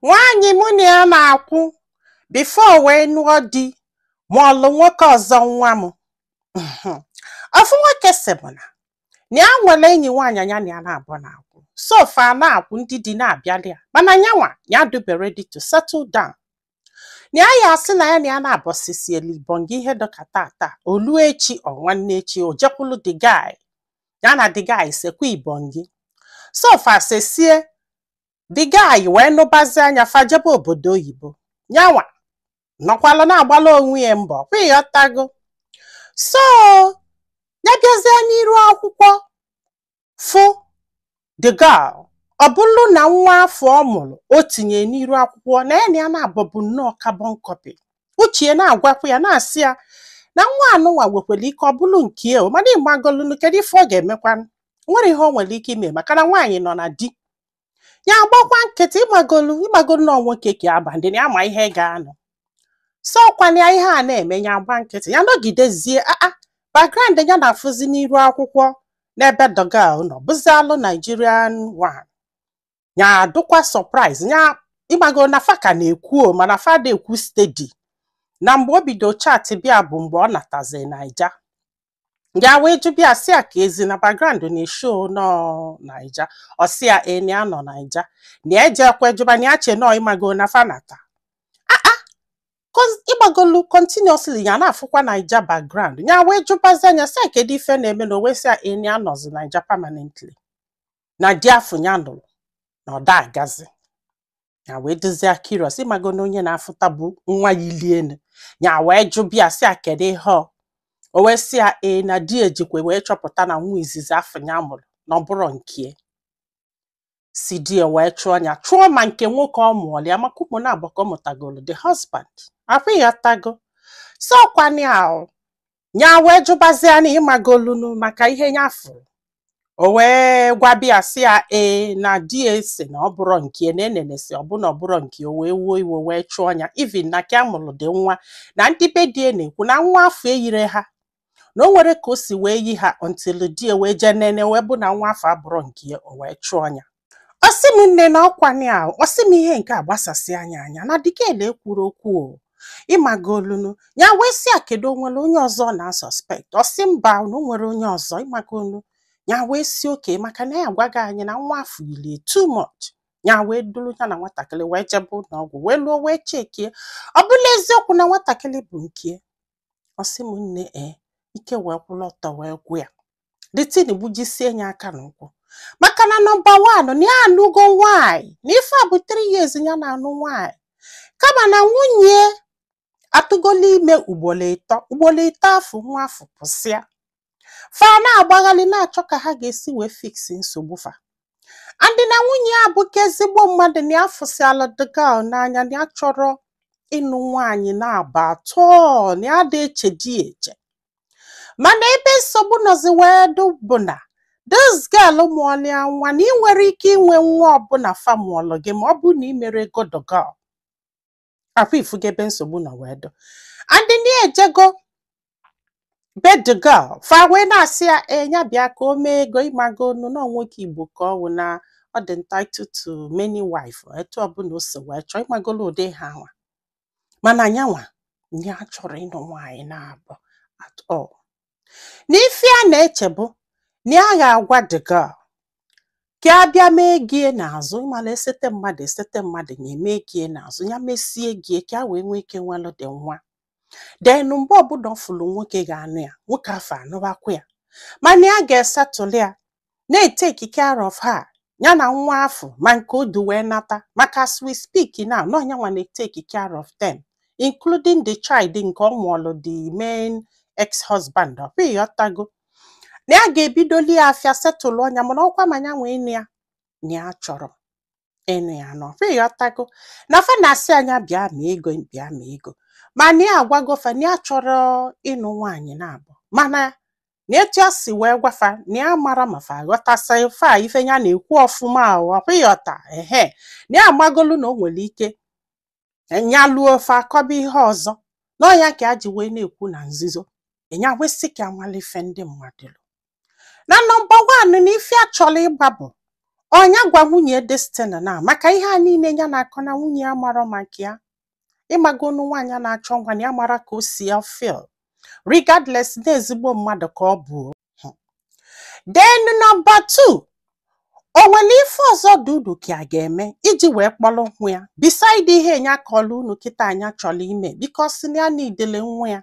Nwaanyị mụ na ya na-akwụ before wee nụọ di ma ọlụ nwoke ọzọ nwa m. Ofu nwoke sị m na ya nwere enyi nwaanyị ya na ya na-abụ na-akwụ, so fa na-akwụ, ndị di na-abịali ya, mana nyanwa ya dube ready to settle down. Na ya ya asị na ya na ya na-abọsisieli ibongi ihe dịka tata, olu echi ọ nwanne echi o jekwulu the guy, ya na the guy sekwa ibongi, so fa sesie, the guy wee nụbazi anya, fa jebe obodo oyibo. Nyanwa nọkwalụ na-agbala onwe ya mbọ kwa, ịghọtago? So ya bịazie n'iru akwụkwọ fụ the girl, ọ bụrụ na nwa afọ ọ mụrụ o tinye n'iru akwụkwọ na ya na ya na-abọbụ nnọọ carbon copy. Uche na-agwakwa ya, na-asị ya na nwa anụnwa nwekwara ike ọ bụrụ nke ya o, mana ịgbagolunu, kedu ife ọ ga-emekwanụ? Nwere ihe o nwere ike ime maka na nwaanyị nọ na di. Ya agbakwa nkịtị, ịgbagolu ịgbagolu nọọ nwoke ka aba ndị na ya ma ihe ga-anọ. So ọkwana ya ihe a na-eme, ya agba nkịtị, ya nọgidezie. Aa, background ya na-afụzi n'iru akwụkwọ n'ebe the girl nọ bụzialụ Nigerian one. Ya adụkwa surprise ya, ịgbago na fa ka na-ekwu o, mana fa da ekwu steady. Na mgbe o bido chat bịa bụ mgbe ọ natazi Naija. Ya wee jụbịa sị ya ka ezi na background na-eshow nọ Naija. Ọ sị ya e na ya nọ Naija, na ejekwe jụba na ya che nọ, ịmago na fa nata ịgbagolu continuously, ya na-afụkwa Naija background. Ya wee jụbazi anya sị ya kedu ife na-eme, na o wee sị ya e na ya nọzi Naija permanently, na di afọ ya nụrụ na ọ da agazi. Ya wee dozie curious, ịmago na onye na-afụta bụ nwa yilienu. Ya wee jụbịa sị ya kedu ihe ọ, o wee sị ya ee, na di ejikwe wee chọpụta na nwa izizi afọ ya mụrụ na ọ bụrụ nke si di ya, wee chụọ ya, chụọ ma nke nwoke ọ mụọla ya, maka ụmụ na-abụọ ka ọ mụtagoro the husband akwa, ịghọtago? So ọkwani ahụ ya wee jụbazie na ịmagolunu maka ihe ya fụrụ. O wee gwabịa sị ya ee, na di ya esi na ọ bụrụ nke na enenesi ọbụna ọ bụrụ nke o, wee wuo iwe wee chụọ ya, even na ka amụrụ dị nwa na ndị be di ya na-ekwu na nwa afọ eyire ha, na o nwere ka o si wee yi ha until di ya wee jee nene, wee bụ na nwa afọ abụrụ nke ya, o wee chụọ ya. Ọ sị m nne, na ọkwani ahụ, ọ sị m ihe nke a gbasasị anya anya na dikele ekwuru okwu o, ịmagolunu. Ya wee sị ya kedu o nwere onye ọzọ na suspect? Ọ sị mba, na o nwere onye ọzọ, ịmagolu. Ya wee si oke, maka na ya agwaghị anyị na nwa afọ ilie too much. Ya wee duru ya na nwatakịrị wee jebe ụlọ ọgwụ, wee lụọ, wee chekie, ọ bụla eziokwu na nwatakịrị bụ nke. Ọ sị m nne, ee, ike wee kwụrụ ọtọ wee gwụ ya. The thing gbujisie ya aka n'ụkwụ, maka na number one, na ya anụgo nwaanyị, na ife a bụ 3 years ya na-anụ nwaanyị, kama na nwunye atụgola ime ugboro ịtọ, ugboro ịtọ afọ nwa afọ pụsịa. Fa na-agbaghalị na-achọ ka ha ga-esi wee fix nsogbu fa. Andị na nwunye ya bụ ka ezigbo mmadụ, na ya fụsịala the girl n'anya, na ya chọrọ ịnụ nwaanyị na-aba atọ, na ya dị eche di ya eche. Mana ebe nsogbu nọzi wee dụ bụ na this girl mụọla ya nwa, na ị nwere ike inwe nwa ọbụla fa mụọlụ gị ma ọ bụ na ị mere ego the girl akwa. Ifugo ebe nsogbu nọ wee dụ? Andị na ejego be the girl, fa wee na-asị ya ee, ya bịa ka o mee ego, ịmago nu na nwoke Igbo ka ọ wụ, na ọ dị entitled to many wife etu ọbụla o si wee chọọ, ịmagolo ụdị ha nwa. Mana nyanwa ya chọrọ ịnụ nwaanyị na-abụ at all, na ife a na-eche bụ na ya ga-agwa the girl ka a bịa mee gie n'azụ, ịmala esete mmadụ esete mmadụ na eme gie n'azụ, ya mesie gie ka a wee nwee ike nwelụ dị nwa. Then mgbe ọbụla ọ fụrụ nwoke ga-anụ ya, nwoke afọ anụbakwa ya, mana ya ga-esetụlụ ya, na-etake care of her, ya na nwa afọ, ma nke o du wee nata. Maka as we speak now, na ọnyanwa na-etake care of them, including the child nke ọ mụọlụ the main ex-husband. Ọ ịghọtago na ya ga-ebidoli ya afịa setụlụ ọnya, mana ọkwa ma ya nwee ịnụ ya na ya chọrọ ịnụ ya nọ. Ịghọtago na fa na-asị anya bịa ma ego, bịa ma ego, mana ya agwago fa na ya chọrọ ịnụ nwaanyị na-abụ, mana na etu ya si wee gwafa na ya mara ma fa aghọtasị fa ife ya na-ekwu ọfụma ahụ. Ọkwa ịghọta? Ehe, na ya amagolu na o nwere ike ya luo ofe akọba ihe ọzọ n'ọnya ka ya ji wee na-ekwu na nzuzo. Ịnya wesị ka amala ife ndị mmadụ lụ. Na number one, na ife a chọrọ ịgba bụ Ọnya gwa nwunye destiny na maka ihe a niile ya na-akọ na nwunye ya mara maka ya. Ịmagonu nwaanyị na-achọ nwa na ya mara ka o si ya feel, regardless na ezigbo mmadụ ka ọ bụ. Then number two, o nwere ife ọzọ dị unu ka a ga-eme iji wee kpọrọ nwa ya beside ihe nya kọrọ unu kịta anya chọrọ ime, because na ya nidele nwa ya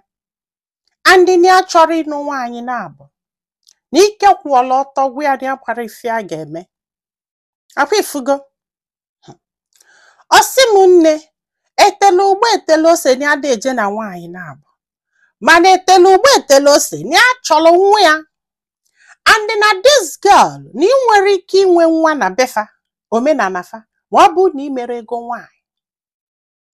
and na ya chọrọ ịnụ nwaanyị na-abụ na ike kwụọla ọtọ gwa ya na ya gbara ife a ga-eme akwa ifugo. Ọ sị m, nne, etela ugbo etela ose na ya ada eje na nwaanyị na-abụ, mana etela ugbo etela ose na ya chọrọ nwa ya, and na this girl na ị nwere ike inwe nwa na befa omenala fa ma ọ bụ na ị mere ego nwaanyị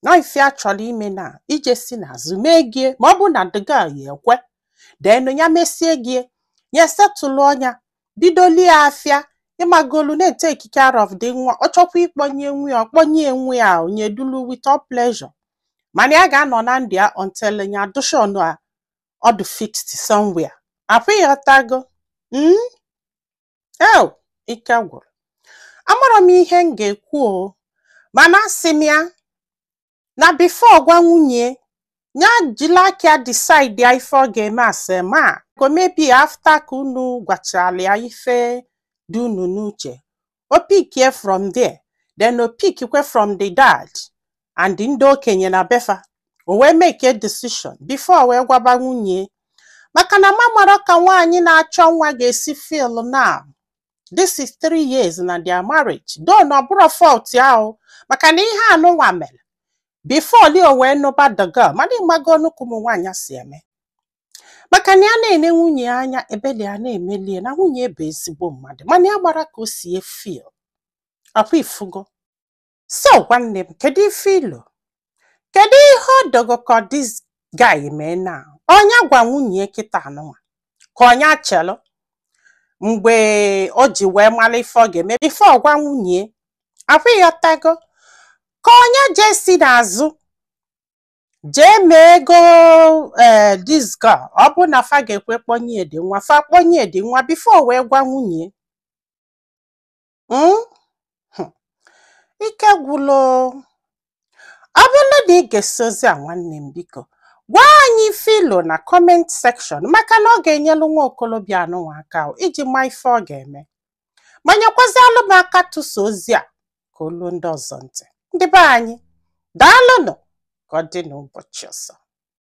na ife a chọrọ ime na ije si n'azụ mee gie, ma ọ bụ na the girl ya ekwe, then ya mesie gie, ya esetụlụ ọnya, bidolie afịa, ịmagolu, na-etake care of the nwa. Ọ chọkwa ịkpọnye nwa ya, ọkpọnye nwa ya, onye dulu with all pleasure, mana ya ga-anọ na ndụ ya until ya adụshọn a ọ dị fixed somewhere. Akwa ịghọtago? Eo, ike gwụrụ. Amarọ m ihe m ga-ekwu o, mana asị m ya na before gwa nwunye ya, jiri aka ya decide ya ife ọ ga-eme as a man, ko maybe after ka unu gwachala ya ife dị unu n'uche, o pickie from there, then o pickikwe from the dad and ndị okenye na befa, o wee make a decision before wee gwaba nwunye, maka na mara ka nwaanyị na-achọ nwa ga-esi feel now. This is 3 years na their marriage, though na ọ bụrụ fault ya o, maka na ihe anụnwa mere before Leo wee nụba the girl. Mana ịmago nnukwu ụmụ nwaanyị si eme, maka na ya na-ene nwunye ya anya, ebele ya na-emelie na nwunye bụ ezigbo mmadụ, mana ya gbara ka o si feel. Akwa ifugo? So nwanne m, kedu ife ilo? Kedu ihe ọ dogo ka this guy mee na ọnya gwa nwunye kịta anụnwa, ka ọnya chelụ mgbe o ji wee mara ife ọ ga-eme ife ọgwa nwunye? Akwa ịghọtago? Ka onye jee si n'azụ jee mee ego ee this girl, ọ bụ na fa ga-ekwe kpọnye dị nwa, fa kpọnye dị nwa before wee gwa nwunye. Ike gwụlụ. Ọ bụrụ na ị ga-esi ozi a, nwanne m, biko gwa anyị filo na comment section, maka na ọ ga-enyelu nwa okolobịa anụnwa aka iji ma ife ọ ga-eme, ma nyekwazialụ m aka tụsa ozi a ka olu ndị ọzọ ntị. Ndị be anyị, daalụnụ. Ka ọ dị n'ụbọchị ọzọ.